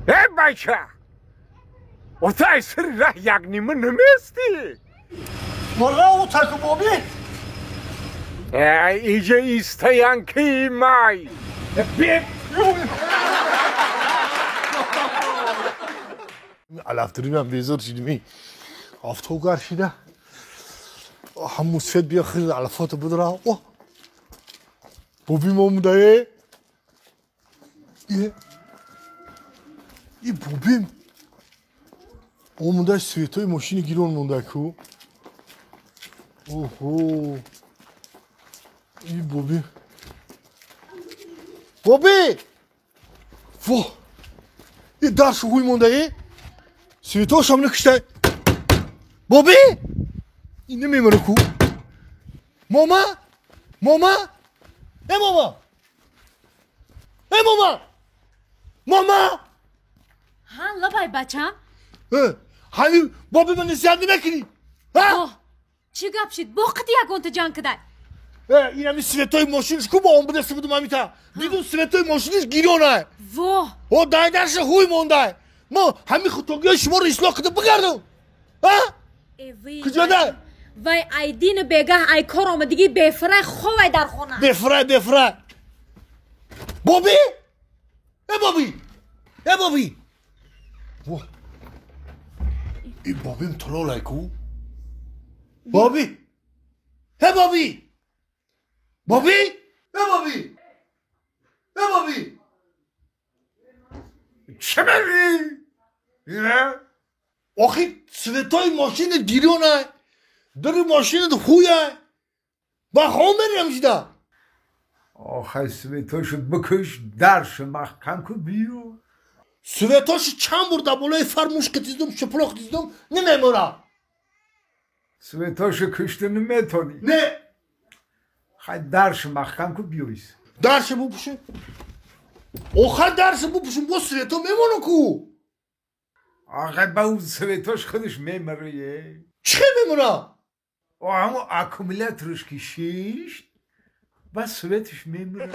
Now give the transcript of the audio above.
Э бача! Отай сир раҳ як нима намести? Валла отаку боби? Э иҷа истаянки май. Беп. Алафтурим безор шидми. Автогар шида. Ҳамун свет бия хир алафото будра. О! Боби момудае. Е. И бобим. Омуда светои мошини гирон монда ку. Охо. И боби. Боби! Во! И даршу ҳуй монда е? Светошам накиштай. Боби! И намемара ку. Мома? Мома? Э мома! Э мома! Мома! Ҳа, лабай бачам. Ҳамин боби ман насиҳат намекунӣ? Ҳа? Чӣ гап шид? Бо қити ягонта ҷанг кидай. Э, инами светои мошиниш ку бо он будаси будум ҳамита. Дидум светои мошиниш гирёнай. Во! О, дайдарша ҳуй мондай. Мо ҳамин хутогиҳои шуморо ислоҳ кида бигардум. Ҳа? Куҷода? Вай айдини бегаҳ ай кор омадигӣ бефирай ховай дар хона. Бефирай, бефирай. Боби? Э боби! Э боби! Во! И бобим тололай ку? Боби! Э боби! Боби! Э боби! Э боби! Чӣ мегӣ? Охи светои мошини гирёнай, дари мошинат ҳуяй. Ба хом мерем шида. Охай светошо бикуш, даршо маҳкам ку биё. Светошо чанд бор дар болои фар муш қитиздум, шуплоқ қитиздум, намемора. Светошо кушта наметонӣ. Не. Хай даршо маҳкам ку биёис. Даршо бупӯшем. Охай даршо бупӯшем, бо свето мемона ку. Охай ба ӯ светош худаш мемара е. Чӣ мемона? О ҳамун аккумуляторш ки шишт, ба светаш мемира.